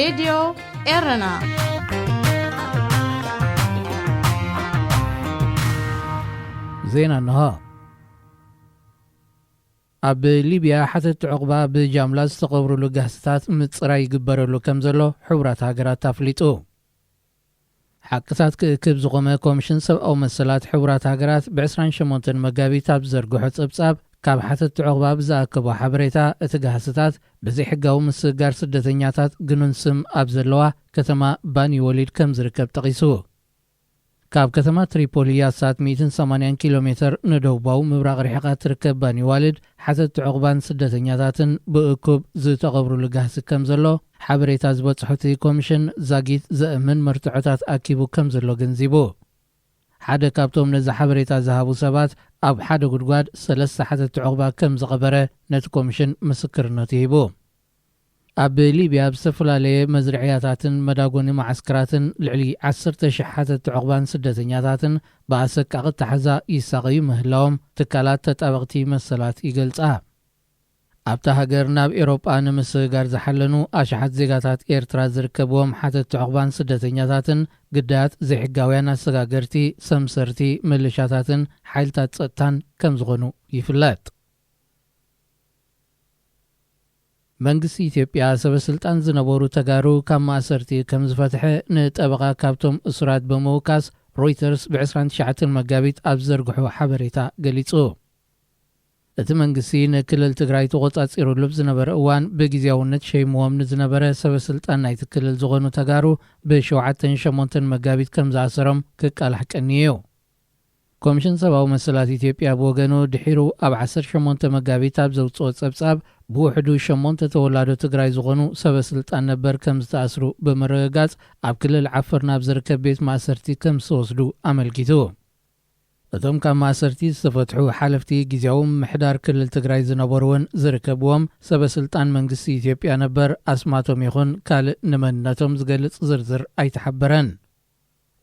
ሬድዮ ኤረና። ዜና እንሆ። ኣብ ሊብያ ሓተቲ ዕቑባ ብጃምላ ዝተቐብሩሉ ጋህስታት ምጽራይ ይግበረሉ ከም ዘሎ ሕቡራት ሃገራት ኣፍሊጡ። ሓቅታት ክእክብ ዝኾነ ኮሚሽን ሰብኣዊ መሰላት ሕቡራት ሃገራት ብ28 መጋቢት ኣብ ዝዘርግሖ ጸብጻብ፣ ካብ ሓተቲ ዕቑባ ብዝኣከቦ ሓበሬታ፣ እቲ ጋህስታት ብዘይሕጋዊ ምስግጋር ስደተኛታት ግኑን ስም ኣብ ዘለዋ ከተማ ባኒ ወሊድ ከም ዝርከብ ጠቒሱ። ካብ ከተማ ትሪፖሊ ኣስታት ሚእትን ሰማንያን ኪሎ ሜተር ንደቡባዊ ምብራቕ ርሒቓ ትርከብ ባኒ ዋልድ፣ ሓተቲ ዕቑባን ስደተኛታትን ብእኩብ ዝተቐብሩሉ ጋህሲ ከም ዘሎ ሓበሬታ ዝበጽሖ እቲ ኮሚሽን፣ ዛጊት ዘእምን መርትዖታት ኣኪቡ ከም ዘሎ ገንዚቡ። ሓደ ካብቶም ነዚ ሓበሬታ ዝሃቡ ሰባት፣ ኣብ ሓደ ጉድጓድ ሰለስተ ሓተቲ ዕቑባ ከም ዝቐበረ ነቲ ኮሚሽን ምስክርነቱ ሂቡ። ኣብ ሊብያ ኣብ ዝተፈላለየ መዝርዕያታትን መዳጎኒ መዓስከራትን ልዕሊ ዓሰርተ ሽሕ ሓተቲ ዕቑባን ስደተኛታትን ብኣሰቃቒ ኣተሓዛ ይሳቐዩ ምህላዎም ትካላት ተጣበቕቲ መሰላት ይገልጻ። ኣብታ ሃገር ናብ ኤውሮጳ ንምስግጋር ዝሓለኑ ኣሽሓት ዜጋታት ኤርትራ ዝርከብዎም ሓተቲ ዕቑባን ስደተኛታትን ግዳያት ዘይሕጋውያን ኣሰጋገርቲ፣ ሰምሰርቲ፣ ምልሻታትን ሓይልታት ጸጥታን ከም ዝኾኑ ይፍለጥ። መንግስቲ ኢትዮጵያ ሰበ ስልጣን ዝነበሩ ተጋሩ ካብ ማእሰርቲ ከም ዝፈትሐ ንጠበቓ ካብቶም እሱራት ብምውካስ ሮይተርስ ብ29 መጋቢት ኣብ ዘርግሖ ሓበሬታ ገሊጹ። እቲ መንግስቲ ንክልል ትግራይ ተቖጻጺሩሉ ኣብ ዝነበረ እዋን ብግዜያውነት ሸይምዎም ንዝነበረ ሰበ ስልጣን ናይቲ ክልል ዝኾኑ ተጋሩ ብ7ን 8ን መጋቢት ከም ዝኣሰሮም ክቃላሕ ቀንዩ እዩ። ኮሚሽን ሰብኣዊ መሰላት ኢትዮጵያ ብወገኑ ድሒሩ ኣብ 18 መጋቢት ኣብ ዘውፅኦ ጸብጻብ ብውሕዱ ሸሞንተ ተወላዶ ትግራይ ዝኾኑ ሰበ ስልጣን ነበር ከም ዝተኣስሩ ብምርግጋጽ ኣብ ክልል ዓፈር ናብ ዝርከብ ቤት ማእሰርቲ ከም ዝተወስዱ ኣመልኪቱ። እቶም ካብ ማእሰርቲ ዝተፈትሑ ሓለፍቲ ግዜያዊ ምምሕዳር ክልል ትግራይ ዝነበሩ እውን ዝርከብዎም ሰበ ስልጣን መንግስቲ ኢትዮጵያ ነበር ኣስማቶም ይኹን ካልእ ንመንነቶም ዝገልጽ ዝርዝር ኣይተሓበረን።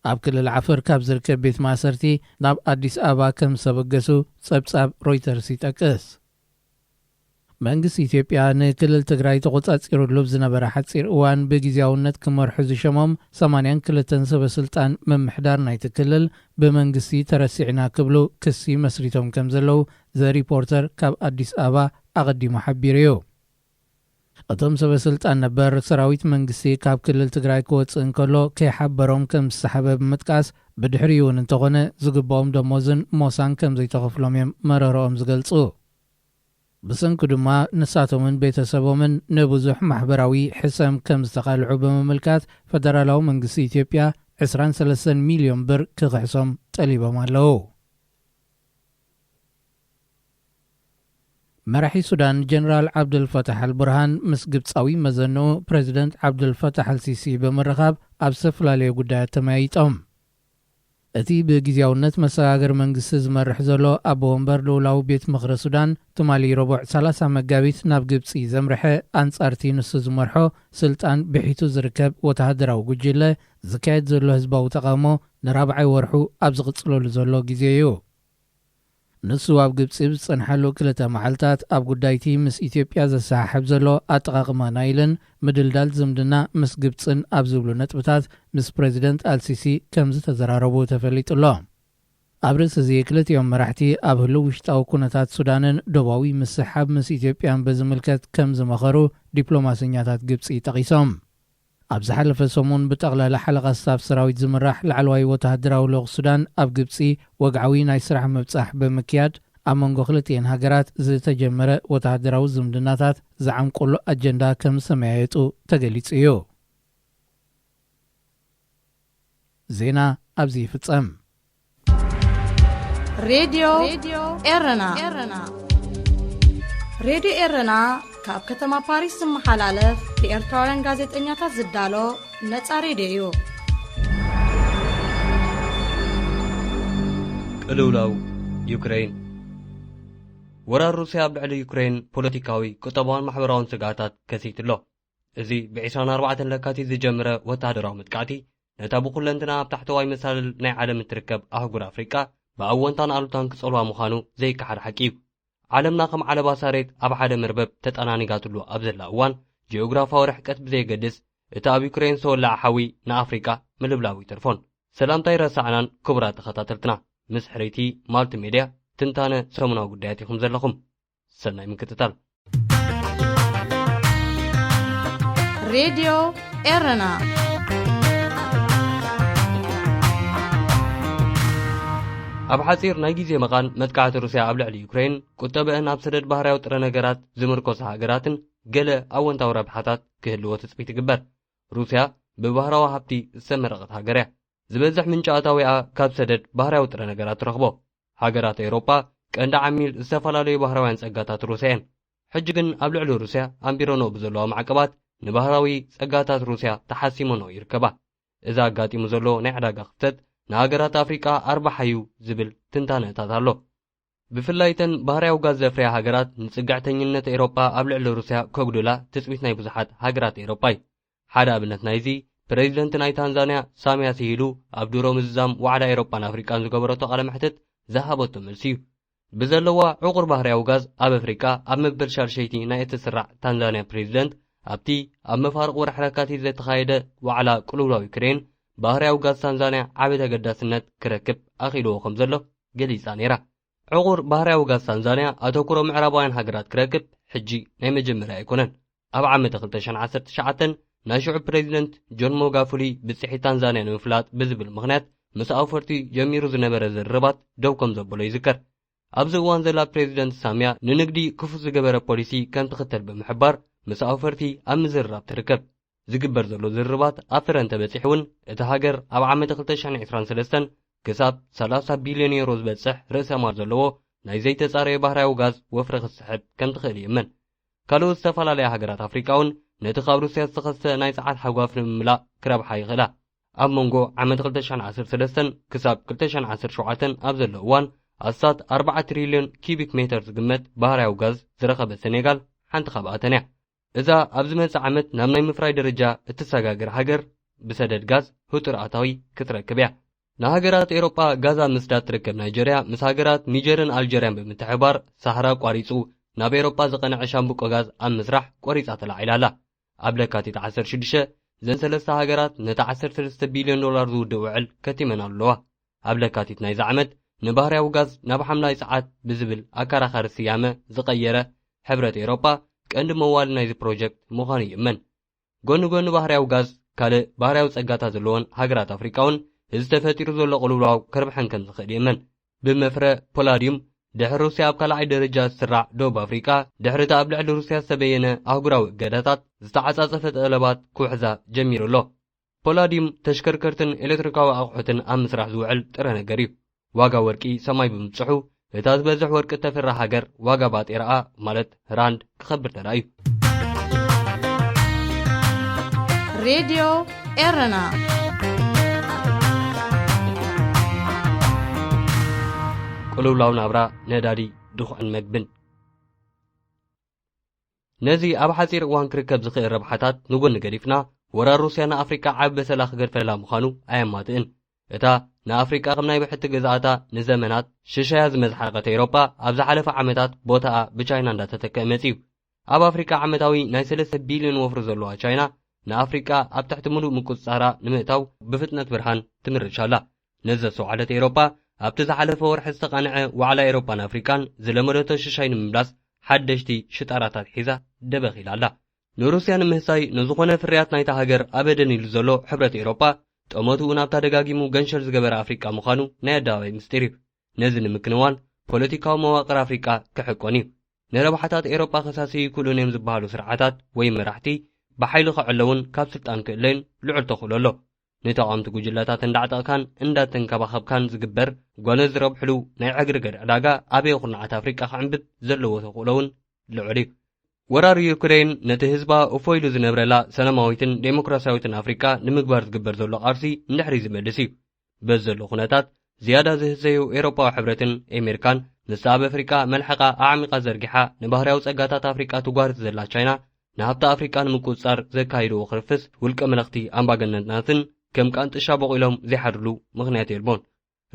ኣብ ክልል ዓፈር ካብ ዝርከብ ቤት ማእሰርቲ ናብ ኣዲስ ኣበባ ከም ዝተበገሱ ጸብጻብ ሮይተርስ ይጠቅስ። መንግስቲ ኢትዮጵያ ንክልል ትግራይ ተቖጻጺሩሉ ኣብ ዝነበረ ሓጺር እዋን ብግዜያውነት ክመርሑ ዝሸሞም ሰማንያን ክልተን ሰበ ስልጣን ምምሕዳር ናይቲ ክልል ብመንግስቲ ተረሲዕና ክብሉ ክሲ መስሪቶም ከም ዘለዉ ዘ ሪፖርተር ካብ ኣዲስ ኣበባ ኣቐዲሙ ሓቢሩ እዩ። እቶም ሰበ ስልጣን ነበር ሰራዊት መንግስቲ ካብ ክልል ትግራይ ክወፅእ እንከሎ ከይሓበሮም ከም ዝሰሓበ ብምጥቃስ፣ ብድሕሪኡ እውን እንተኾነ ዝግባኦም ደሞዝን ሞሳን ከም ዘይተኸፍሎም እዮም መረረኦም ዝገልጹ። ብሰንኩ ድማ ንሳቶምን ቤተሰቦምን ንብዙሕ ማሕበራዊ ሕሰም ከም ዝተቓልዑ ብምምልካት፣ ፈደራላዊ መንግስቲ ኢትዮጵያ 23 ሚልዮን ብር ክኽሕሶም ጠሊቦም ኣለዉ። መራሒ ሱዳን ጀነራል ዓብደልፈታሕ ኣልቡርሃን ምስ ግብጻዊ መዘንኡ ፕሬዚደንት ዓብደልፈታሕ ኣልሲሲ ብምርኻብ ኣብ ዝተፈላለዩ ጉዳያት ተመያይጦም። እቲ ብግዜያውነት መሰጋገሪ መንግስቲ ዝመርሕ ዘሎ ኣቦ ወንበር ልኡላዊ ቤት ምኽሪ ሱዳን፣ ትማሊ ረቡዕ 30 መጋቢት ናብ ግብጺ ዘምርሐ፣ ኣንጻርቲ ንሱ ዝመርሖ ስልጣን ብሒቱ ዝርከብ ወተሃደራዊ ጉጅለ ዝካየድ ዘሎ ህዝባዊ ተቓውሞ ንራብዓይ ወርሑ ኣብ ዝቕጽለሉ ዘሎ ግዜ እዩ። ንሱ ኣብ ግብጺ ብዝጸንሓሉ ክልተ መዓልታት ኣብ ጉዳይቲ ምስ ኢትዮጵያ ዘሰሓሕብ ዘሎ ኣጠቓቕማ ናይልን ምድልዳል ዝምድና ምስ ግብጽን ኣብ ዝብሉ ነጥብታት ምስ ፕሬዚደንት ኣልሲሲ ከም ዝተዘራረቡ ተፈሊጡ ኣሎ። ኣብ ርእሲ እዚ ክልቲኦም መራሕቲ ኣብ ህሉው ውሽጣዊ ኩነታት ሱዳንን ዶባዊ ምስሕሓብ ምስ ኢትዮጵያን ብዝምልከት ከም ዝመኸሩ ዲፕሎማሰኛታት ግብጺ ጠቒሶም። ኣብ ዝሓለፈ ሰሙን ብጠቕላላ ሓለቓ ስታፍ ሰራዊት ዝምራሕ ላዕለዋይ ወተሃደራዊ ልኡኽ ሱዳን ኣብ ግብጺ ወግዓዊ ናይ ስራሕ ምብጻሕ ብምክያድ ኣብ መንጎ ክልቲኤን ሃገራት ዝተጀመረ ወተሃደራዊ ዝምድናታት ዝዓምቁሉ ኣጀንዳ ከም ዝተመያየጡ ተገሊጹ እዩ። ዜና ኣብዚ ይፍጸም። ሬድዮ ኤረና። ሬድዮ ኤረና ካብ ከተማ ፓሪስ ዝመሓላለፍ ብኤርትራውያን ጋዜጠኛታት ዝዳሎ ነጻ ሬድዮ እዩ። ቅልውላው ዩክሬን። ወራር ሩስያ ኣብ ልዕሊ ዩክሬን ፖለቲካዊ፣ ቁጠባውን ማሕበራውን ስግኣታት ከሲቱ ኣሎ። እዚ ብ24 ለካቲት ዝጀመረ ወተሃደራዊ መጥቃዕቲ፣ ነታ ብኩለንትና ኣብ ታሕተዋይ መሳልል ናይ ዓለም እትርከብ ኣህጉር ኣፍሪቃ ብኣወንታን ኣሉታን ክጸልዋ ምዃኑ ዘይከሓድ ሓቂ እዩ። ዓለምና ከም ዓለባ ሳሬት ኣብ ሓደ መርበብ ተጠናኒጋትሉ ኣብ ዘላ እዋን፣ ጂኦግራፋዊ ርሕቀት ብዘየገድስ፣ እቲ ኣብ ዩክሬን ዝተወልዐ ሓዊ ንኣፍሪቃ ምልብላቡ ይተርፎን። ሰላምታ ኣይረሳዕናን ክቡራት ተኸታተልትና፣ ምስ ሕርይቲ ማልቲ ሜድያ ትንታነ ሰሙናዊ ጉዳያት ኢኹም ዘለኹም። ሰናይ ምክትታል። ሬድዮ ኤረና። ኣብ ሓጺር ናይ ግዜ መቓን መጥቃዕቲ ሩስያ ኣብ ልዕሊ ዩክሬን፣ ቁጠበአን ኣብ ሰደድ ባህርያዊ ጥረ ነገራት ዝምርኮሳ ሃገራትን ገለ ኣወንታዊ ረብሓታት ክህልዎ ትጽቢት ይግበር። ሩስያ ብባህራዊ ሃብቲ ዝተመረቐት ሃገር እያ። ዝበዝሕ ምንጪ ኣታዊኣ ካብ ሰደድ ባህርያዊ ጥረ ነገራት ትረኽቦ። ሃገራት ኤውሮጳ ቀንዲ ዓሚል ዝተፈላለዩ ባህራውያን ጸጋታት ሩስያ እየን። ሕጂ ግን ኣብ ልዕሊ ሩስያ ኣንቢረንኦ ብዘለዋ ማዕቀባት ንባህራዊ ጸጋታት ሩስያ ተሓሲመንኦ ይርከባ። እዚ ኣጋጢሙ ዘሎ ናይ ዕዳጋ ክፍተት ንሃገራት ኣፍሪቃ ኣርባሓ እዩ ዝብል ትንታነታት ኣሎ። ብፍላይ እተን ባህርያዊ ጋዝ ዘፍርያ ሃገራት ንጽግዕተኝነት ኤውሮጳ ኣብ ልዕሊ ሩስያ ከጉድላ ትጽቢት ናይ ብዙሓት ሃገራት ኤውሮጳ እዩ። ሓደ ኣብነት ናይዚ፣ ፕሬዚደንት ናይ ታንዛንያ ሳምያ ስሂሉ ኣብ ድሮ ምዝዛም ዋዕላ ኤውሮጳን ኣፍሪቃን ዝገበረቶ ቃለ መሕትት ዝሃበቶ መልሲ እዩ። ብዘለዋ ዕቑር ባህርያዊ ጋዝ ኣብ ኣፍሪቃ ኣብ መበል ሻድሸይቲ ናይ እትስራዕ ታንዛንያ ፕሬዚደንት ኣብቲ ኣብ መፋርቕ ወርሒ ለካቲት ዘተኻየደ ዋዕላ ቅልውላው ዩክሬን ባህርያዊ ጋዝ ታንዛንያ ዓቢ ተገዳስነት ክረክብ ኣኽኢልዎ ከም ዘሎ ገሊጻ ነይራ። ዕቑር ባህርያዊ ጋዝ ታንዛንያ ኣተኩሮ ምዕራባውያን ሃገራት ክረክብ ሕጂ ናይ መጀመርያ ኣይኮነን። ኣብ ዓመተ ክልተ ሽሕን ዓሰርተ ትሽዓተን ናይ ሽዑ ፕሬዚደንት ጆን ሞጋፉሊ ብጽሒት ታንዛንያ ንምፍላጥ ብዝብል ምኽንያት ምስ ኣውፈርቲ ጀሚሩ ዝነበረ ዝርርባት ደው ከም ዘበሎ ይዝከር። ኣብዚ እዋን ዘላ ፕሬዚደንት ሳምያ ንንግዲ ክፉት ዝገበረ ፖሊሲ ከም ትኽተል ብምሕባር ምስ ኣውፈርቲ ኣብ ምዝርራብ ትርከብ። ዝግበር ዘሎ ዝርርባት ኣብ ፍረ እንተበጺሑ እውን እታ ሃገር ኣብ ዓመተ ክልተ ሽሕን ዕስራን ሰለስተን ክሳብ ሰላሳ ቢልዮን ዩሮ ዝበጽሕ ርእሰ ማል ዘለዎ ናይ ዘይተጻረየ ባህርያዊ ጋዝ ወፍሪ ክትስሕብ ከም ትኽእል ይእመን። ካልኦት ዝተፈላለያ ሃገራት ኣፍሪቃ እውን ነቲ ካብ ሩስያ ዝተኸስተ ናይ ጸዓት ሓጓፍ ንምምላእ ክረብሓ ይኽእላ። ኣብ መንጎ ዓመት ክልተ ሽሕን ዓሰርተ ሰለስተን ክሳብ ክልተ ሽሕን ዓሰርተ ሸውዓተን ኣብ ዘሎ እዋን ኣስታት ኣርባዓ ትሪልዮን ኪቢክ ሜተር ዝግመት ባህርያዊ ጋዝ ዝረኸበት ሰኔጋል ሓንቲ ካብኣተን እያ። እዛ ኣብ ዝመጽእ ዓመት ናብ ናይ ምፍራይ ደረጃ እትሰጋገር ሃገር ብሰደድ ጋዝ ህጡር ኣታዊ ክትረክብ እያ። ንሃገራት ኤውሮጳ ጋዝ ኣብ ምስዳድ ትርከብ ናይጀርያ ምስ ሃገራት ኒጀርን ኣልጀርያን ብምትሕብባር ሳህራ ኣቋሪጹ ናብ ኤውሮጳ ዝቐንዐ ሻምብቆ ጋዝ ኣብ ምስራሕ ቆሪጻ ተላዒላ ኣላ። ኣብ ለካቲት ዓሰርተ ሽዱሽተ እዘን ሰለስተ ሃገራት ነቲ ዓሰርተ ሰለስተ ቢልዮን ዶላር ዝውድእ ውዕል ከቲመን ኣለዋ። ኣብ ለካቲት ናይዚ ዓመት ንባህርያዊ ጋዝ ናብ ሓምላይ ጸዓት ብዝብል ኣከራኻሪ ስያመ ዝቐየረ ሕብረት ኤውሮጳ ቀንዲ መዋሊ ናይዚ ፕሮጀክት ምዃኑ ይእመን። ጎኒ ጎኒ ባህርያዊ ጋዝ ካልእ ባህርያዊ ጸጋታት ዘለወን ሃገራት ኣፍሪቃ እውን እዚ ተፈጢሩ ዘሎ ቅልውላው ከርብሐን ከም ዝኽእል ይእመን። ብመፍረ ፖላድዩም ድሕሪ ሩስያ ኣብ ካልኣይ ደረጃ ዝስራዕ ደቡብ ኣፍሪቃ ድሕሪ እቲ ኣብ ልዕሊ ሩስያ ዝተበየነ ኣህጉራዊ እገዳታት ዝተዓጻጸፈ ጠለባት ክውሕዛ ጀሚሩ ኣሎ። ፖላድዩም ተሽከርከርትን ኤሌክትሪካዊ ኣቑሑትን ኣብ ምስራሕ ዝውዕል ጥረ ነገር እዩ። ዋጋ ወርቂ ሰማይ ብምብጽሑ እታ ዝበዝሕ ወርቂ እተፍርህ ሃገር ዋጋ ባጤራኣ ማለት ራንድ ክኸብር ተራእዩ። ሬድዮ ኤረና። ቅልውላው ናብራ ነዳዲ ድኹዕን መግብን። ነዚ ኣብ ሓጺር እዋን ክርከብ ዝኽእል ረብሓታት ንጎኒ ገዲፍና፣ ወራር ሩስያ ንኣፍሪቃ ዓቢ በሰላ ክገድፈላ ምዃኑ ኣየማትእን። እታ ንኣፍሪቃ ከም ናይ ብሕቲ ግዝኣታ ንዘመናት ሽሻያ ዝመዝሓቐት ኤውሮጳ፣ ኣብ ዝሓለፈ ዓመታት ቦታኣ ብቻይና እንዳተተክአ መጺኡ። ኣብ ኣፍሪቃ ዓመታዊ ናይ ሰለስተ ቢልዮን ወፍሪ ዘለዋ ቻይና፣ ንኣፍሪቃ ኣብ ትሕቲ ምሉእ ምቁጽጻራ ንምእታው ብፍጥነት ብርሃን ትምርሽ ኣላ። ነዚ ዘስተውዓለት ኤውሮጳ፣ ኣብቲ ዝሓለፈ ወርሒ ዝተቓንዐ ዋዕላ ኤውሮጳን ኣፍሪቃን ዝለመደቶ ሽሻይ ንምምላስ ሓደሽቲ ሽጣራታት ሒዛ ደበኽ ኢላ ኣላ። ንሩስያ ንምህሳይ ንዝኾነ ፍርያት ናይታ ሃገር ኣበደን ኢሉ ዘሎ ሕብረት ኤውሮጳ፣ ጠመትኡ ናብታ ደጋጊሙ ገንሸል ዝገበረ ኣፍሪቃ ምዃኑ ናይ ኣደባባይ ምስጢር እዩ። ነዚ ንምክንዋን ፖለቲካዊ መዋቕር ኣፍሪቃ ክሕቆን እዩ። ንረብሓታት ኤውሮጳ ከሳስዩ ይክእሉን እዮም ዝበሃሉ ስርዓታት ወይ መራሕቲ ብሓይሊ ክዕለውን ካብ ስልጣን ክእለዩን ልዑል ተኽእሎ ኣሎ። ንተቓወምቲ ጉጅለታት እንዳዕጠቕካን እንዳተንከባኸብካን ዝግበር ጓኖት ዝረብሕሉ ናይ ዕግርግር ዕዳጋ ኣበየ ኩርናዓት ኣፍሪቃ ክዕንብብ ዘለዎ ተኽእሎ እውን ልዑል እዩ። ወራር ዩክሬን ነቲ ህዝባ እፎ ኢሉ ዝነብረላ ሰላማዊትን ዴሞክራሲያዊትን ኣፍሪቃ ንምግባር ዝግበር ዘሎ ቃልሲ ንድሕሪት ዝመልስ እዩ። በዚ ዘሎ ኩነታት ዝያዳ ዝህሰዩ ኤውሮጳዊ ሕብረትን ኤሜሪካን ምስቲ ኣብ ኣፍሪቃ መልሕቓ ኣዕሚቓ ዘርጊሓ ንባህርያዊ ጸጋታት ኣፍሪቃ ትጓርት ዘላ ቻይና ንሃብቲ ኣፍሪቃ ንምቁጽጻር ዘካይድዎ ክርፍስ ውልቀ መለኽቲ ኣምባገነናትን ከም ቃንጥሻ ቦቒሎም ዘይሓድርሉ ምኽንያት የልቦን።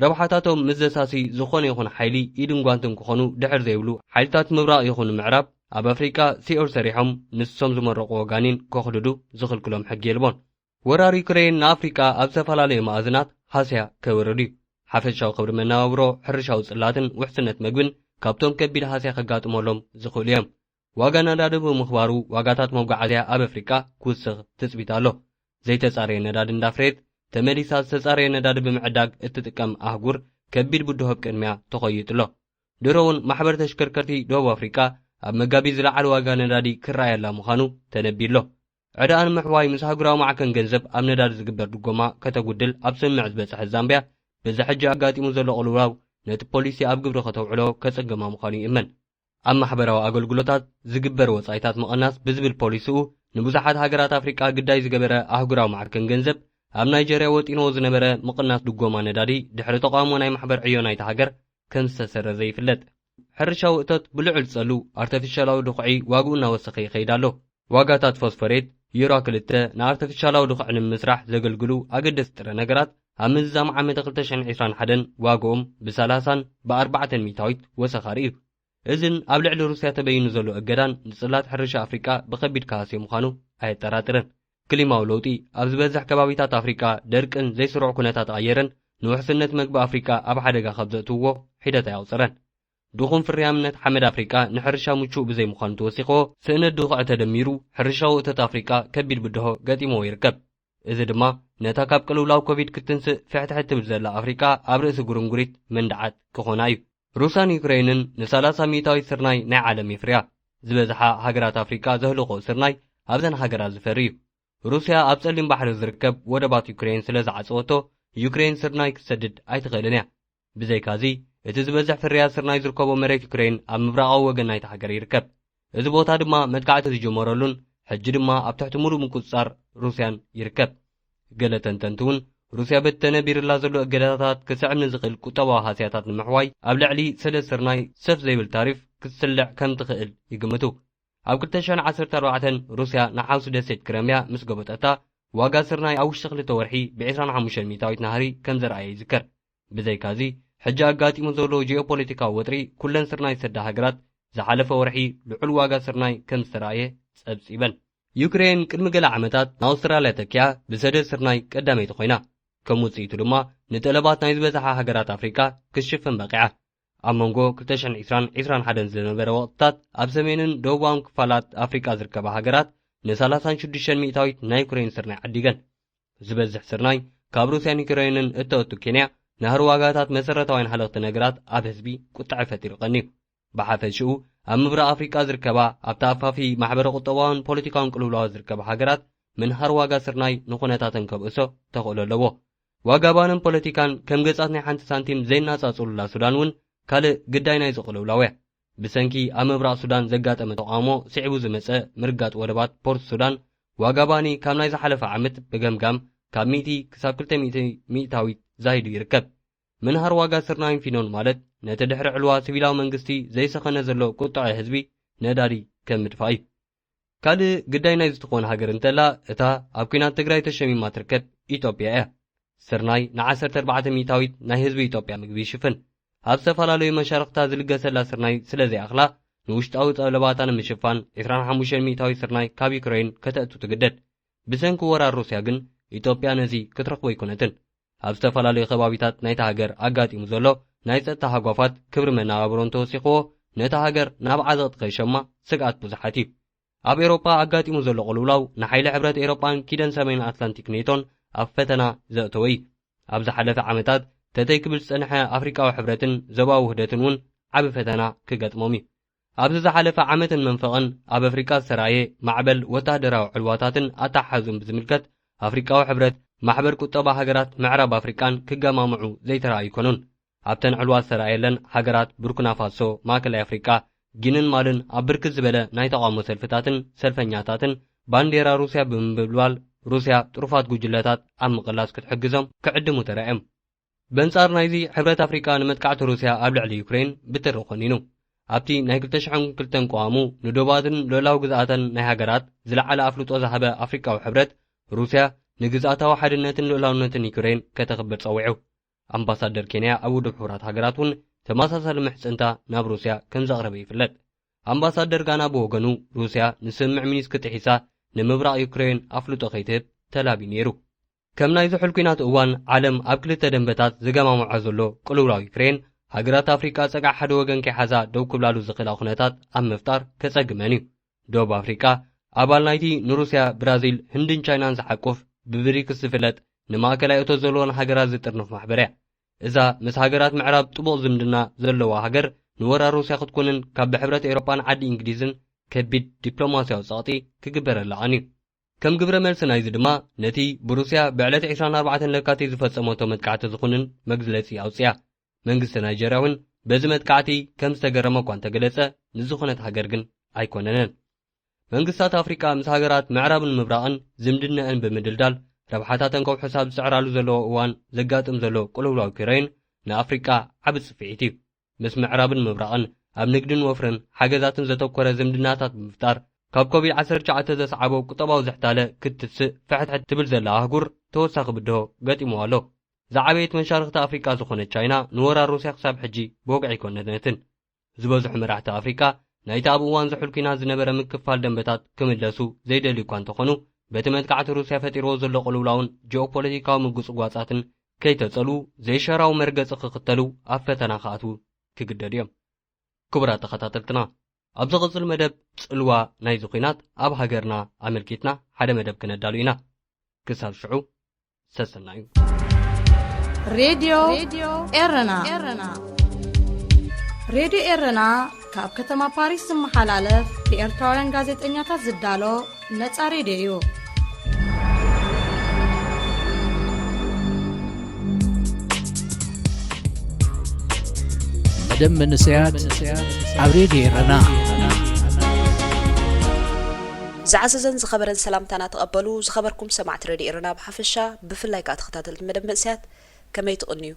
ረብሓታቶም ምስ ዘሳሲ ዝኾነ ይኹን ሓይሊ ኢድን ጓንትን ክኾኑ ድሕር ዘይብሉ ሓይልታት ምብራቕ ይኹን ምዕራብ ኣብ ኣፍሪቃ ሲኦል ሰሪሖም ንሶም ዝመረቕዎ ጋኔን ከኹድዱ ዝኽልክሎም ሕጊ የልቦን። ወራር ዩክሬን ንኣፍሪቃ ኣብ ዝተፈላለዩ መኣዝናት ሃስያ ከውርድ እዩ። ሓፈሻዊ ክብሪ መነባብሮ፣ ሕርሻዊ ጽላትን ውሕስነት መግብን ካብቶም ከቢድ ሃስያ ከጋጥመሎም ዝኽእሉ እዮም። ዋጋ ነዳዲ ብምኽባሩ ዋጋታት መጓዓዝያ ኣብ ኣፍሪቃ ክውስኽ ትጽቢት ኣሎ። ዘይተጻረየ ነዳዲ እንዳፍረየት ተመሊሳ ዝተጻረየ ነዳዲ ብምዕዳግ እትጥቀም ኣህጉር ከቢድ ብድሆ ኣብ ቅድሚያ ተኾይጡ ኣሎ። ድሮ እውን ማሕበር ተሽከርከርቲ ደቡብ ኣፍሪቃ ኣብ መጋቢት ዝለዓለ ዋጋ ነዳዲ ክረኣየላ ምዃኑ ተነቢሉ ኣሎ። ዕዳኣ ንምሕዋይ ምስ ኣህጉራዊ ማዕከን ገንዘብ ኣብ ነዳዲ ዝግበር ድጎማ ከተጉድል ኣብ ስምምዕ ዝበጽሐት ዛምቢያ፣ በዚ ሕጂ ኣጋጢሙ ዘሎ ቅልውላው ነቲ ፖሊሲ ኣብ ግብሪ ከተውዕሎ ከጸገማ ምዃኑ ይእመን። ኣብ ማሕበራዊ ኣገልግሎታት ዝግበር ወጻኢታት ምቕናስ ብዝብል ፖሊሲኡ ንብዙሓት ሃገራት ኣፍሪቃ ግዳይ ዝገበረ ኣህጉራዊ ማዕከን ገንዘብ፣ ኣብ ናይጀርያ ወጢንዎ ዝነበረ ምቕናስ ድጎማ ነዳዲ ድሕሪ ተቓውሞ ናይ ማሕበር ዕዮ ናይታ ሃገር ከም ዝተሰረዘ ይፍለጥ። ሕርሻዊ እቶት ብልዑል ዝጸሉ ኣርተፊሻላዊ ድኹዒ ዋግኡ እናወሰኸ ይኸይድ ኣሎ። ዋጋታት ፎስፎሬት፣ ዩራ ክልተ፣ ንኣርተፊሻላዊ ድኹዒ ንምስራሕ ዘገልግሉ ኣገደስቲ ጥረ ነገራት ኣብ ምዝዛም ዓመተ ክልተ ሽሕን ዕስራን ሓደን ዋግኦም ብሰላሳን ብኣርባዕተን ሚእታዊት ወሰኻ ርእዩ። እዝን ኣብ ልዕሊ ሩስያ ተበይኑ ዘሎ እገዳን ንጽላት ሕርሻ ኣፍሪቃ ብኸቢድ ክሃስዮ ምዃኑ ኣየጠራጥርን። ክሊማዊ ለውጢ ኣብ ዝበዝሕ ከባቢታት ኣፍሪቃ ደርቅን ዘይስሩዕ ኩነታት ኣየርን ንውሕስነት መግቢ ኣፍሪቃ ኣብ ሓደጋ ካብ ዘእትውዎ ሒደት ኣየቑጽረን። ድኹም ፍርያምነት ሓመድ ኣፍሪቃ ንሕርሻ ምቹእ ብዘይምዃኑ ተወሲኽዎ፣ ስእነት ድኹዒ ተደሚሩ ሕርሻዊ እቶት ኣፍሪቃ ከቢድ ብድሆ ገጢምዎ ይርከብ። እዚ ድማ ነታ ካብ ቅልውላው ኮቪድ ክትንስእ ፍሕትሕት ትብል ዘላ ኣፍሪቃ ኣብ ርእሲ ጉርንጉሪት መንድዓት ክኾና እዩ። ሩስያን ዩክሬንን ንሰላሳ ሚእታዊት ስርናይ ናይ ዓለም የፍርያ። ዝበዝሓ ሃገራት ኣፍሪቃ ዘህልኾ ስርናይ ኣብዘን ሃገራት ዝፈሪ እዩ። ሩስያ ኣብ ጸሊም ባሕሪ ዝርከብ ወደባት ዩክሬን ስለ ዝዓጸወቶ፣ ዩክሬን ስርናይ ክትሰድድ ኣይትኽእልን እያ። ብዘይካዚ፣ እቲ ዝበዝሕ ፍርያት ስርናይ ዝርከቦ መሬት ዩክሬን ኣብ ምብራቓዊ ወገን ናይታ ሃገር ይርከብ። እዚ ቦታ ድማ መጥቃዕቲ ዝጀመረሉን ሕጂ ድማ ኣብ ትሕቲ ሙሉእ ምቁጽጻር ሩስያን ይርከብ። ገለ ተንተንቲ እውን፣ ሩስያ በቲ ተነቢርላ ዘሎ እገዳታት ክስዕብ ንዝኽእል ቁጠባዊ ሃስያታት ንምሕዋይ ኣብ ልዕሊ ሰደድ ስርናይ ሰፍ ዘይብል ታሪፍ ክትስልዕ ከም ትኽእል ይግምቱ። ኣብ ክልተ ሽሕን ዓሰርተ ኣርባዕተን ሩስያ ንሓውሲ ደሴት ክረምያ ምስ ገበጠታ፣ ዋጋ ስርናይ ኣብ ውሽጢ ክልተ ወርሒ ብዕስራን ሓሙሽተን ሚእታዊት ናህሪ ከም ዘርኣየ ይዝከር። ብዘይካዚ፣ ሕጂ ኣጋጢሙ ዘሎ ጂኦፖለቲካዊ ወጥሪ ኩለን ስርናይ ዝሰዳ ሃገራት ዝሓለፈ ወርሒ ልዑል ዋጋ ስርናይ ከም ዝተራእየ ጸብጺበን። ዩክሬን ቅድሚ ገለ ዓመታት ንኣውስትራልያ ተኪኣ ብሰደድ ስርናይ ቀዳመይቲ ኮይና። ከም ውጽኢቱ ድማ ንጠለባት ናይ ዝበዝሓ ሃገራት ኣፍሪቃ ክትሽፍን በቒዓ። ኣብ መንጎ ክልተ ሽሕን ዕስራን ዕስራን ሓደን ዝነበረ ወቕትታት ኣብ ሰሜንን ደቡባውን ክፋላት ኣፍሪቃ ዝርከባ ሃገራት ንሰላሳን ሽዱሽተን ሚእታዊት ናይ ዩክሬን ስርናይ ዓዲገን። ዝበዝሕ ስርናይ ካብ ሩስያን ዩክሬንን እተእቱ ኬንያ፣ ናህሪ ዋጋታት መሰረታውያን ሃለኽቲ ነገራት ኣብ ህዝቢ ቁጥዐ ፈጢሩ ቀንዩ። ብሓፈሽኡ፣ ኣብ ምብራቕ ኣፍሪቃ ዝርከባ ኣብ ተኣፋፊ ማሕበረ ቁጠባውን ፖለቲካውን ቅልውላዋት ዝርከባ ሃገራት ምንሃር ዋጋ ስርናይ ንኹነታተን ከብእሶ ተኽእሎ ኣለዎ። ዋጋ ባንን ፖለቲካን ከም ገጻት ናይ ሓንቲ ሳንቲም ዘይናጻጽሉላ ሱዳን እውን ካልእ ግዳይ ናይዚ ቅልውላው እያ። ብሰንኪ ኣብ ምብራቕ ሱዳን ዘጋጠመ ተቓውሞ ስዒቡ ዝመጸ ምርጋጥ ወደባት ፖርት ሱዳን፣ ዋጋ ባኒ ካብ ናይ ዝሓለፈ ዓመት ብገምጋም ካብ ሚእቲ ክሳብ ክልተ ሚእቲ ሚእታዊት ዛይዱ ይርከብ። ምንሃር ዋጋ ስርናይን ፊኖን ማለት ነቲ ድሕሪ ዕልዋ ሲቪላዊ መንግስቲ ዘይሰኸነ ዘሎ ቁጥዐ ህዝቢ ነዳዲ ከም ምድፋእ እዩ። ካልእ ግዳይ ናይዚ ትኾን ሃገር እንተላ እታ ኣብ ኲናት ትግራይ ተሸሚማ ትርከብ ኢትዮጵያ እያ። ስርናይ ንዓሰርተ ኣርባዕተ ሚእታዊት ናይ ህዝቢ ኢትዮጵያ ምግቢ ይሽፍን። ኣብ ዝተፈላለዩ መሻርኽታ ዝልገሰላ ስርናይ ስለ ዘይኣኽላ ንውሽጣዊ ጠለባታ ንምሽፋን ዕስራን ሓሙሽተን ሚእታዊት ስርናይ ካብ ዩክሬን ከተእቱ ትግደድ። ብሰንኪ ወራር ሩስያ ግን ኢትዮጵያ ነዚ ክትረኽቦ ኣይኮነትን። ኣብ ዝተፈላለዩ ከባቢታት ናይታ ሃገር ኣጋጢሙ ዘሎ ናይ ጸጥታ ሃጓፋት ክብሪ መነባብሮ እንተወሲኽዎ ነታ ሃገር ናብ ዓዘቕቲ ከይሸማ ስግኣት ብዙሓት እዩ። ኣብ ኤሮጳ ኣጋጢሙ ዘሎ ቅልውላው ንሓይሊ ሕብረት ኤሮጳን ኪደን ሰሜን ኣትላንቲክ ኔቶን ኣብ ፈተና ዘእተወ እዩ። ኣብ ዝሓለፈ ዓመታት ተተይ ክብል ዝጸንሐ ኣፍሪቃዊ ሕብረትን ዞባዊ ውህደትን እውን ዓቢ ፈተና ክገጥሞም እዩ። ኣብዚ ዝሓለፈ ዓመትን መንፈቕን ኣብ ኣፍሪቃ ዝተራእየ ማዕበል ወታደራዊ ዕልዋታትን ኣተሓሕዝኡን ብዝምልከት ኣፍሪቃዊ ሕብረት ማሕበር ቁጠባ ሃገራት ምዕራብ ኣፍሪቃን ክገማምዑ ዘይተራእዩ ኣይኮኑን። ኣብተን ዕልዋ ዝተራእየለን ሃገራት ቡርኪና ፋሶ፣ ማእከላይ ኣፍሪቃ፣ ጊንን ማልን ኣብ ብርክት ዝበለ ናይ ተቓውሞ ሰልፍታትን ሰልፈኛታትን ባንዴራ ሩስያ ብምብልባል ሩስያ ጥሩፋት ጉጅለታት ኣብ ምቕላስ ክትሕግዞም ክዕድሙ ተራእዮም። በንጻር ናይዚ ሕብረት ኣፍሪቃ ንመጥቃዕቲ ሩስያ ኣብ ልዕሊ ዩክሬን ብትሪ ኮኒኑ። ኣብቲ ናይ ክልተ ሽሕን ክልተን ቅዋሙ ንዶባትን ልኡላዊ ግዝኣተን ናይ ሃገራት ዝለዓለ ኣፍልጦ ዝሃበ ኣፍሪቃዊ ሕብረት ሩስያ ንግዝኣታዊ ሓድነትን ልኡላውነትን ዩክሬን ከተኽብር ጸዊዑ። ኣምባሳደር ኬንያ ኣብ ውድብ ሕቡራት ሃገራት እውን ተመሳሳሊ ምሕጽንታ ናብ ሩስያ ከም ዘቕረበ ይፍለጥ። ኣምባሳደር ጋና ብወገኑ፣ ሩስያ ንስምምዕ ሚኒስክ ጥሒሳ ንምብራቕ ዩክሬን ኣፍልጦ ከይትህብ ተላብዩ ነይሩ። ከም ናይ ዝሑል ኲናት እዋን ዓለም ኣብ ክልተ ደንበታት ዝገማምዖ ዘሎ ቅልውላው ዩክሬን፣ ሃገራት ኣፍሪቃ ጸጋዕ ሓደ ወገን ከይሓዛ ደው ክብላሉ ዝኽእላ ኩነታት ኣብ ምፍጣር ከጸግመን እዩ። ደቡብ ኣፍሪቃ ኣባል ናይቲ ንሩስያ፣ ብራዚል፣ ህንድን ቻይናን ዝሓቁፍ፣ ብብሪክስ ዝፍለጥ፣ ንማእከላይ እቶት ዘለወን ሃገራት ዝጥርንፍ ማሕበር እያ። እዛ ምስ ሃገራት ምዕራብ ጥቡቕ ዝምድና ዘለዋ ሃገር፣ ንወራር ሩስያ ክትኮንን ካብ ብሕብረት ኤውሮጳን ዓዲ እንግሊዝን ከቢድ ዲፕሎማስያዊ ጸቕጢ ክግበረላ ቀንዩ። ከም ግብረ መልሲ ናይዚ ድማ፣ ነቲ ብሩስያ ብዕለት ዕስራን ኣርባዕተን ለካቲት ዝፈጸመቶ መጥቃዕቲ ዝኹንን መግለጺ ኣውጽያ። መንግስቲ ናይጀርያ እውን በዚ መጥቃዕቲ ከም ዝተገረመ እኳ እንተገለጸ፣ ንዝኾነት ሃገር ግን ኣይኮነነን። መንግስታት ኣፍሪቃ ምስ ሃገራት ምዕራብን ምብራቕን ዝምድነአን ብምድልዳል፣ ረብሓታተን ከውሕሳ ኣብ ዝጽዕራሉ ዘለዎ እዋን ዘጋጥም ዘሎ ቅልውላው ዩክሬን ንኣፍሪቃ ዓቢ ጽፍዒት እዩ። ምስ ምዕራብን ምብራቕን ኣብ ንግድን ወፍርን ሓገዛትን ዘተኮረ ዝምድናታት ብምፍጣር፣ ካብ ኮቪድ ዓሰርተ ትሽዓተ ዘስዓቦ ቁጠባዊ ዝሕታለ ክትትስእ ፍሕትሕት ትብል ዘላ ኣህጉር ተወሳኺ ብድሆ ገጢምዋ ኣሎ። ዝዓበየት መሻርኽቲ ኣፍሪቃ ዝኾነት ቻይና ንወራር ሩስያ ክሳብ ሕጂ ብወግዒ ኣይኮነነትን። ዝበዝሑ መራሕቲ ኣፍሪቃ ናይቲ ኣብ እዋን ዝሑል ኲናት ዝነበረ ምክፋል ደንበታት ክምለሱ ዘይደልዩ እኳ እንተኾኑ፣ በቲ መጥቃዕቲ ሩስያ ፈጢርዎ ዘሎ ቅልውላውን ጂኦፖለቲካዊ ምጉጽጓጻትን ከይተጸሉ ዘይሸራዊ መርገጺ ክኽተሉ ኣብ ፈተና ክኣትዉ ክግደዱ እዮም። ክቡራት ተኸታተልትና፣ ኣብ ዝቕጽል መደብ ጽልዋ ናይዚ ኲናት ኣብ ሃገርና ኣመልኪትና ሓደ መደብ ክነዳሉ ኢና። ክሳብ ሽዑ ሰሰናዩ። ሬድዮ ኤረና። ሬድዮ ኤረና ካብ ከተማ ፓሪስ ዝመሓላለፍ ብኤርትራውያን ጋዜጠኛታት ዝዳሎ ነጻ ሬድዮ እዩ። መደብ መንእሰያት ኣብ ሬድዮ ኤረና። ዝዓዘዘን ዝኸበረን ሰላምታና ተቐበሉ። ዝኸበርኩም ሰማዕቲ ሬድዮ ኤረና ብሓፈሻ፣ ብፍላይ ከኣ ተኸታተልቲ መደብ መንእሰያት፣ ከመይ ትቕንዩ?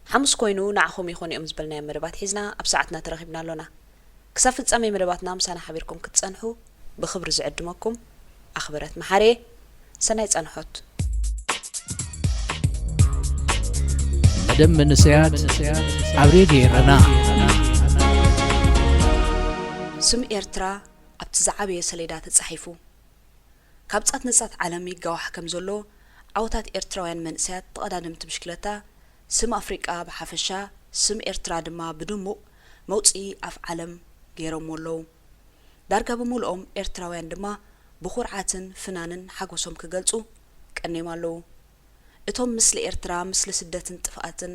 ሓሙስ ኮይኑ ንዓኹም ይኾኑ እዮም ዝበልናዮም መደባት ሒዝና ኣብ ሰዓትና ተረኺብና ኣሎና። ክሳብ ፍጻሜ መደባትና ምሳና ሓቢርኩም ክትጸንሑ ብኽብሪ ዝዕድመኩም ኣኽበረት መሓሬ። ሰናይ ጸንሖት። መደብ መንእሰያት ኣብ ሬድዮ ኤረና። ስም ኤርትራ ኣብቲ ዝዓበየ ሰሌዳ ተጻሒፉ። ካብ ጻት ንጻት ዓለም ይጋዋሕ ከም ዘሎ፣ ዓወታት ኤርትራውያን መንእሰያት ተቐዳደምቲ ብሽክለታ፣ ስም ኣፍሪቃ ብሓፈሻ፣ ስም ኤርትራ ድማ ብድሙቕ መውጽኢ ኣፍ ዓለም ገይሮምዎ ኣለዉ። ዳርጋ ብምሉኦም ኤርትራውያን ድማ ብኹርዓትን ፍናንን ሓጎሶም ክገልጹ ቀንዮም ኣለዉ። እቶም ምስሊ ኤርትራ፣ ምስሊ ስደትን ጥፍኣትን፣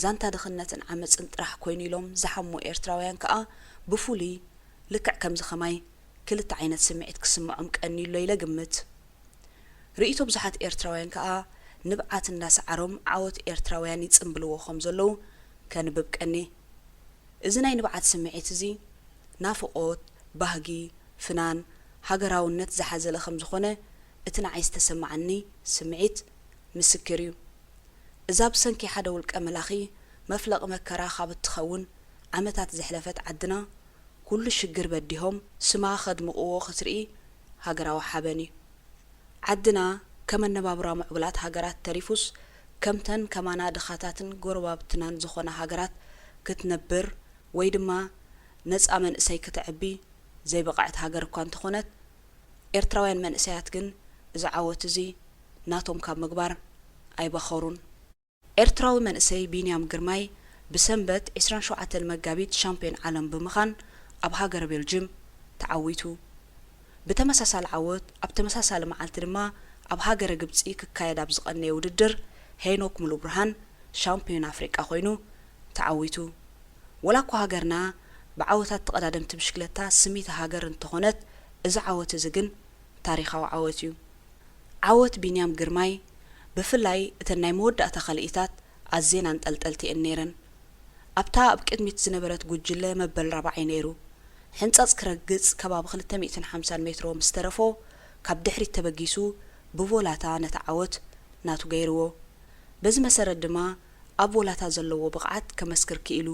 ዛንታ ድኽነትን ዓመጽን ጥራሕ ኮይኑ ኢሎም ዝሓሙ ኤርትራውያን ከኣ ብፍሉይ ልክዕ ከምዚ ኸማይ ክልተ ዓይነት ስምዒት ክስምዖም ቀንዩ ኣሎ ኢለ እግምት። ርእይቶ ብዙሓት ኤርትራውያን ከኣ ንብዓት እንዳሰዓሮም ዓወት ኤርትራውያን ይጽምብልዎ ከም ዘለዉ ከንብብ ቀንየ። እዚ ናይ ንብዓት ስምዒት እዚ ናፍቖት፣ ባህጊ፣ ፍናን፣ ሃገራውነት ዝሓዘለ ከም ዝኾነ እቲ ንዓይ ዝተሰምዓኒ ስምዒት ምስክር እዩ። እዛ ብሰንኪ ሓደ ውልቀ መላኺ መፍለቒ መከራ ካብ እትኸውን ዓመታት ዘሕለፈት ዓድና፣ ኩሉ ሽግር በዲሆም ስማ ከድምቕዎ ክትርኢ ሃገራዊ ሓበን እዩ። ዓድና ከም ኣነባብራ ምዕቡላት ሃገራት ተሪፉስ፣ ከምተን ከማና ድኻታትን ጎረባብትናን ዝኾና ሃገራት ክትነብር ወይ ድማ ነጻ መንእሰይ ከተዕቢ ዘይበቐዐት ሃገር እኳ እንተኾነት፣ ኤርትራውያን መንእሰያት ግን እዚ ዓወት እዚ ናቶም ካብ ምግባር ኣይበኸሩን። ኤርትራዊ መንእሰይ ቢንያም ግርማይ ብሰንበት ዕስራን ሸውዓተን መጋቢት ሻምፕዮን ዓለም ብምኻን ኣብ ሃገረ ቤልጅም ተዓዊቱ። ብተመሳሳሊ ዓወት ኣብ ተመሳሳሊ መዓልቲ ድማ ኣብ ሃገረ ግብጺ ክካየድ ኣብ ዝቐነየ ውድድር ሄኖክ ሙሉብርሃን ሻምፕዮን ኣፍሪቃ ኮይኑ ተዓዊቱ። ወላ እኳ ሃገርና ብዓወታት ተቐዳደምቲ ብሽክለታ ስሚቲ ሃገር እንተኾነት፣ እዚ ዓወት እዚ ግን ታሪኻዊ ዓወት እዩ። ዓወት ቢንያም ግርማይ፣ ብፍላይ እተን ናይ መወዳእታ ካልኢታት ኣዝየን ኣንጠልጠልቲ እየን ነይረን። ኣብታ ኣብ ቅድሚት ዝነበረት ጉጅለ መበል ራብዓይ ነይሩ። ሕንጻጽ ክረግጽ ከባቢ ክልተ ሚእትን ሓምሳን ሜትሮ ምስ ተረፎ፣ ካብ ድሕሪት ተበጊሱ ብቮላታ ነቲ ዓወት ናቱ ገይርዎ። በዚ መሰረት ድማ ኣብ ቮላታ ዘለዎ ብቕዓት ከመስክር ክኢሉ።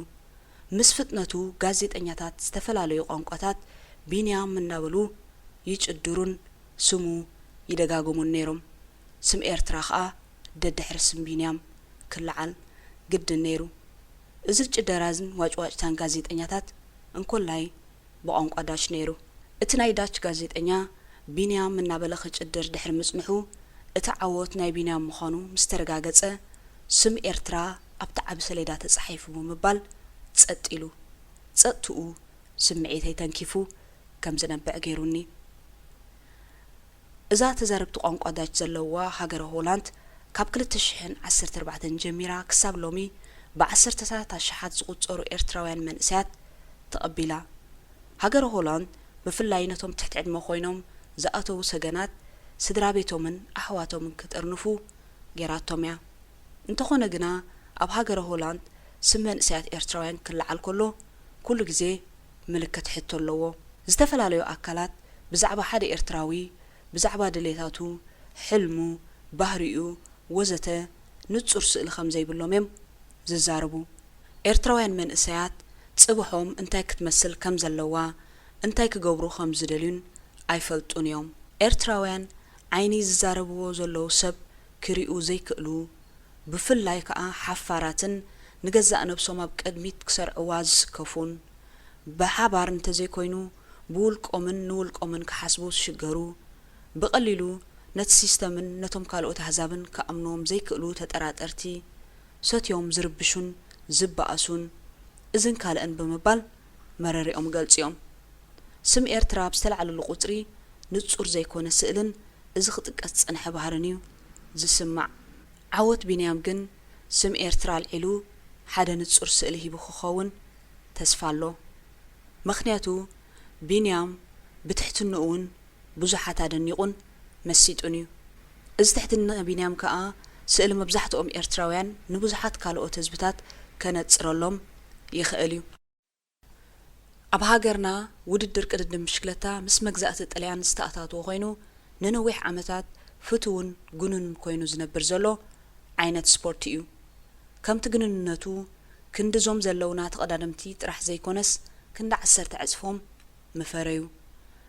ምስ ፍጥነቱ ጋዜጠኛታት ዝተፈላለዩ ቋንቋታት ቢንያም እናበሉ ይጭድሩን ስሙ ይደጋግሙን ነይሮም። ስም ኤርትራ ኸኣ ደድሕሪ ስም ቢንያም ክለዓል ግድን ነይሩ። እዚ ጭደራን ዋጭዋጭታን ጋዜጠኛታት እንኮላይ ብቋንቋ ዳች ነይሩ። እቲ ናይ ዳች ጋዜጠኛ ቢንያም እናበለ ክጭድር ድሕሪ ምጽንሑ፣ እቲ ዓወት ናይ ቢንያም ምዃኑ ምስ ተረጋገጸ፣ ስም ኤርትራ ኣብቲ ዓቢ ሰሌዳ ተጻሒፉ ብምባል ጸጥ ኢሉ። ጸጥትኡ ስምዒተይ ተንኪፉ ከም ዝነብዕ ገይሩኒ። እዛ ተዛረብቲ ቋንቋ ዳች ዘለዋ ሃገረ ሆላንድ፣ ካብ ክልተ ሽሕን ዓሰርተ ኣርባዕተን ጀሚራ ክሳብ ሎሚ ብዓሰርተታት ኣሽሓት ዝቑጸሩ ኤርትራውያን መንእሰያት ተቐቢላ። ሃገረ ሆላንድ ብፍላይ ነቶም ትሕቲ ዕድመ ኮይኖም ዝኣተዉ ሰገናት ስድራ ቤቶምን ኣሕዋቶምን ክጥርንፉ ገይራቶም እያ። እንተኾነ ግና ኣብ ሃገረ ሆላንድ ስም መንእሰያት ኤርትራውያን ክለዓል ከሎ ኩሉ ግዜ ምልክት ሕቶ ኣለዎ። ዝተፈላለዩ ኣካላት ብዛዕባ ሓደ ኤርትራዊ፣ ብዛዕባ ድሌታቱ፣ ሕልሙ፣ ባህሪኡ ወዘተ ንጹር ስእሊ ከም ዘይብሎም እዮም ዝዛረቡ። ኤርትራውያን መንእሰያት ጽብሖም እንታይ ክትመስል ከም ዘለዋ፣ እንታይ ክገብሩ ከም ዝደልዩን ኣይፈልጡን እዮም። ኤርትራውያን ዓይኒ ዝዛረብዎ ዘለዉ ሰብ ክሪኡ ዘይክእሉ፣ ብፍላይ ከኣ ሓፋራትን ንገዛእ ነብሶም ኣብ ቅድሚት ክሰርዕዋ ዝስከፉን፣ ብሓባር እንተዘይኮይኑ ብውልቆምን ንውልቆምን ክሓስቡ ዝሽገሩ፣ ብቐሊሉ ነቲ ሲስተምን ነቶም ካልኦት ኣህዛብን ክኣምንዎም ዘይክእሉ ተጠራጠርቲ፣ ሰትዮም ዝርብሹን ዝበኣሱን፣ እዝን ካልእን ብምባል መረርኦም ይገልጹ እዮም። ስም ኤርትራ ኣብ ዝተላዕለሉ ቁጽሪ ንጹር ዘይኮነ ስእልን እዚ ክጥቀስ ዝጸንሐ ባህርን እዩ ዝስማዕ። ዓወት ቢንያም ግን ስም ኤርትራ ኣልዒሉ ሓደ ንጹር ስእሊ ሂቡ ክኸውን ተስፋ ኣሎ። ምኽንያቱ ቢንያም ብትሕትንኡ እውን ብዙሓት ኣደኒቑን መሲጡን እዩ። እዚ ትሕትና ቢንያም ከኣ ስእሊ መብዛሕትኦም ኤርትራውያን ንብዙሓት ካልኦት ህዝብታት ከነጽረሎም ይኽእል እዩ። ኣብ ሃገርና ውድድር ቅድድም ብሽክለታ ምስ መግዛእቲ ጥልያን ዝተኣታተወ ኮይኑ፣ ንነዊሕ ዓመታት ፍቱውን ግኑንን ኮይኑ ዝነብር ዘሎ ዓይነት ስፖርት እዩ። ከምቲ ግኑንነቱ፣ ክንድዞም ዘለውና ተቐዳደምቲ ጥራሕ ዘይኮነስ፣ ክንዲ ዓሰርተ ዕጽፎም ምፈረዩ።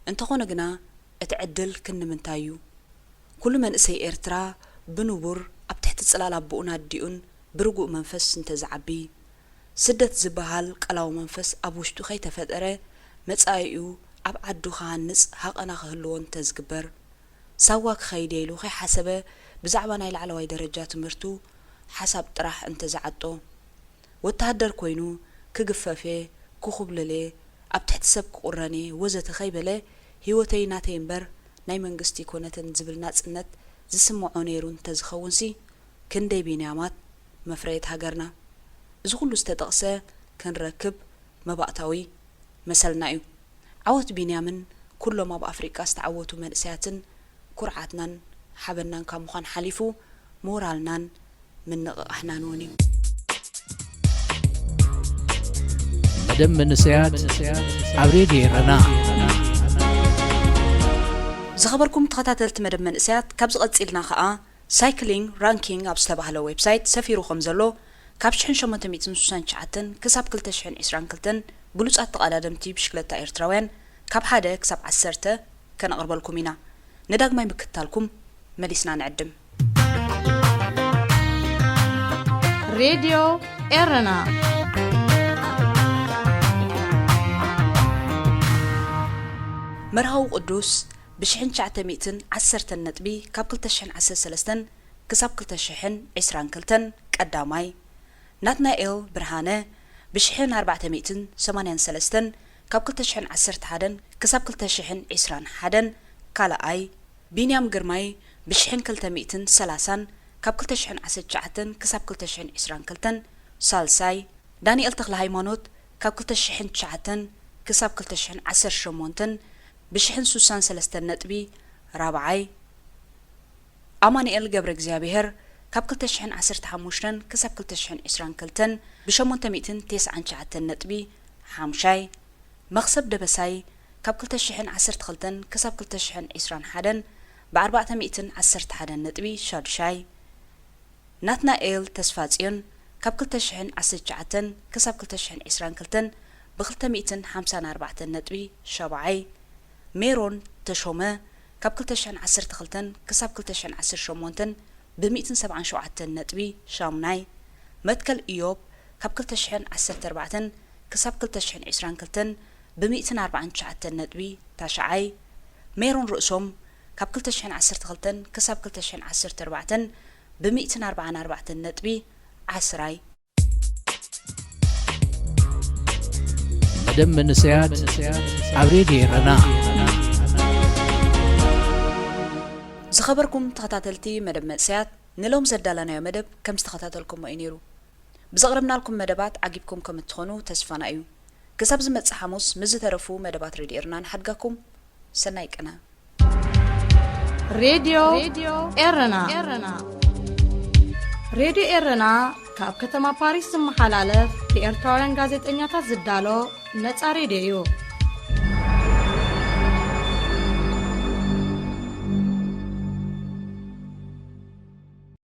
እንተኾነ ግና፣ እቲ ዕድል ክንዲ ምንታይ እዩ? ኩሉ መንእሰይ ኤርትራ ብንቡር ኣብ ትሕቲ ጽላል ኣቦኡን ኣዲኡን ብርጉእ መንፈስ እንተዝዓቢ፣ ስደት ዝበሃል ቀላዊ መንፈስ ኣብ ውሽጡ ከይተፈጠረ፣ መጻኢኡ ኣብ ዓዱ ክሃንጽ ሃቐና ክህልዎ እንተዝግበር፣ ሳዋ ክኸይድ እየ ኢሉ ከይሓሰበ ብዛዕባ ናይ ላዕለዋይ ደረጃ ትምህርቱ ሓሳብ ጥራሕ እንተዝዓጦ፣ ወተሃደር ኮይኑ ክግፈፍ እየ፣ ክኹብልል እየ፣ ኣብ ትሕቲ ሰብ ክቑረን እየ ወዘተ ከይበለ፣ ህይወተይ ናተይ እምበር ናይ መንግስቲ ኣይኮነትን ዝብል ናጽነት ዝስምዖ ነይሩ እንተዝኸውንሲ፣ ክንደይ ቢንያማት መፍረየት ሃገርና። እዚ ኩሉ ዝተጠቕሰ ክንረክብ መባእታዊ መሰልና እዩ። ዓወት ቢንያምን ኩሎም ኣብ ኣፍሪቃ ዝተዓወቱ መንእሰያትን ኩርዓትናን ሓበንናን ካብ ምዃን ሓሊፉ ሞራልናን ምንቕቓሕናን እውን እዩ። መደብ መንእሰያት ኣብ ሬድዮ ኤረና። ዝኸበርኩም ተኸታተልቲ መደብ መንእሰያት፣ ካብዚ ቀጺልና ኸኣ ሳይክሊንግ ራንኪንግ ኣብ ዝተባህለ ዌብሳይት ሰፊሩ ከም ዘሎ፣ ካብ ሽሕን ሸሞንተ ሚእትን ስሳን ትሽዓተን ክሳብ ክልተ ሽሕን ዕስራን ክልተን ብሉጻት ተቐዳደምቲ ብሽክለታ ኤርትራውያን ካብ ሓደ ክሳብ ዓሰርተ ከነቕርበልኩም ኢና። ንዳግማይ ምክትታልኩም መሊስና ንዕድም። ሬድዮ ኤረና። መርሃዊ ቅዱስ ብሽሕን ትሽዓተ ሚእትን ዓሰርተን ነጥቢ ካብ ክልተ ሽሕን ዓሰርተ ሰለስተን ክሳብ ክልተ ሽሕን ዕስራን ክልተን ቀዳማይ፣ ናትናኤል ብርሃነ ብሽሕን ኣርባዕተ ሚእትን ሰማንያን ሰለስተን ካብ ክልተ ሽሕን ዓሰርተ ሓደን ክሳብ ክልተ ሽሕን ዕስራን ሓደን ካልኣይ፣ ቢንያም ግርማይ ብሽሕን ክልተ ሚእትን ሰላሳን ካብ ክልተ ሽሕን ዓሰርተ ትሽዓተን ክሳብ ክልተ ሽሕን ዕስራን ክልተን ሳልሳይ፣ ዳንኤል ተኽለሃይማኖት ካብ ክልተ ሽሕን ትሽዓተን ክሳብ ክልተ ሽሕን ዓሰርተ ሸሞንተን ብሽሕን ስሳን ሰለስተን ነጥቢ ራብዓይ፣ ኣማኑኤል ገብረእግዚኣብሄር ካብ ክልተ ሽሕን ዓሰርተ ሓሙሽተን ክሳብ ክልተ ሽሕን ዕስራን ክልተን ብሸሞንተ ሚእትን ተስዓን ትሽዓተን ነጥቢ ሓምሻይ፣ መኽሰብ ደበሳይ ካብ ክልተ ሽሕን ዓሰርተ ክልተን ክሳብ ክልተ ሽሕን ዕስራን ሓደን ብኣርባዕተ ሚእትን ዓሰርተ ሓደን ነጥቢ ሻዱሻይ፣ ናትናኤል ተስፋጽዮን ካብ ክልተ ሽሕን ዓሰርተ ትሽዓተን ክሳብ ክልተ ሽሕን ዕስራን ክልተን ብክልተ ሚእትን ሓምሳን ኣርባዕተን ነጥቢ ሻብዓይ፣ ሜሮን ተሾመ ካብ ክልተ ሽሕን ዓሰርተ ክልተን ክሳብ ክልተ ሽሕን ዓሰርተ ሸሞንተን ብሚእትን ሰብዓን ሸውዓተን ነጥቢ ሻምናይ፣ መትከል ኢዮብ ካብ ክልተ ሽሕን ዓሰርተ ኣርባዕተን ክሳብ ክልተ ሽሕን ዕስራን ክልተን ብሚእትን ኣርባዓን ትሽዓተን ነጥቢ ታሽዓይ፣ ሜሮን ርእሶም ካብ ክልተ ሽሕን ዓሰርተ ክልተን ክሳብ ክልተ ሽሕን ዓሰርተ ኣርባዕተን ብሚእትን ኣርባዓን ኣርባዕተን ነጥቢ ዓስራይ። መደብ መንእሰያት ኣብ ሬድዮ ኤረና። ዝኸበርኩም ተኸታተልቲ መደብ መንእሰያት፣ ንሎም ዘዳለናዮ መደብ ከም ዝተኸታተልኩሞ እዩ ነይሩ። ብዘቕረብናልኩም መደባት ዓጊብኩም ከም እትኾኑ ተስፋና እዩ። ክሳብ ዝመጽእ ሓሙስ ምስ ዝተረፉ መደባት ሬድዮ ኤረና ንሓድጋኩም። ሰናይ ቅነ። ሬድዮ ኤረና። ሬድዮ ኤረና ካብ ከተማ ፓሪስ ዝመሓላለፍ ብኤርትራውያን ጋዜጠኛታት ዝዳሎ ነጻ ሬድዮ እዩ።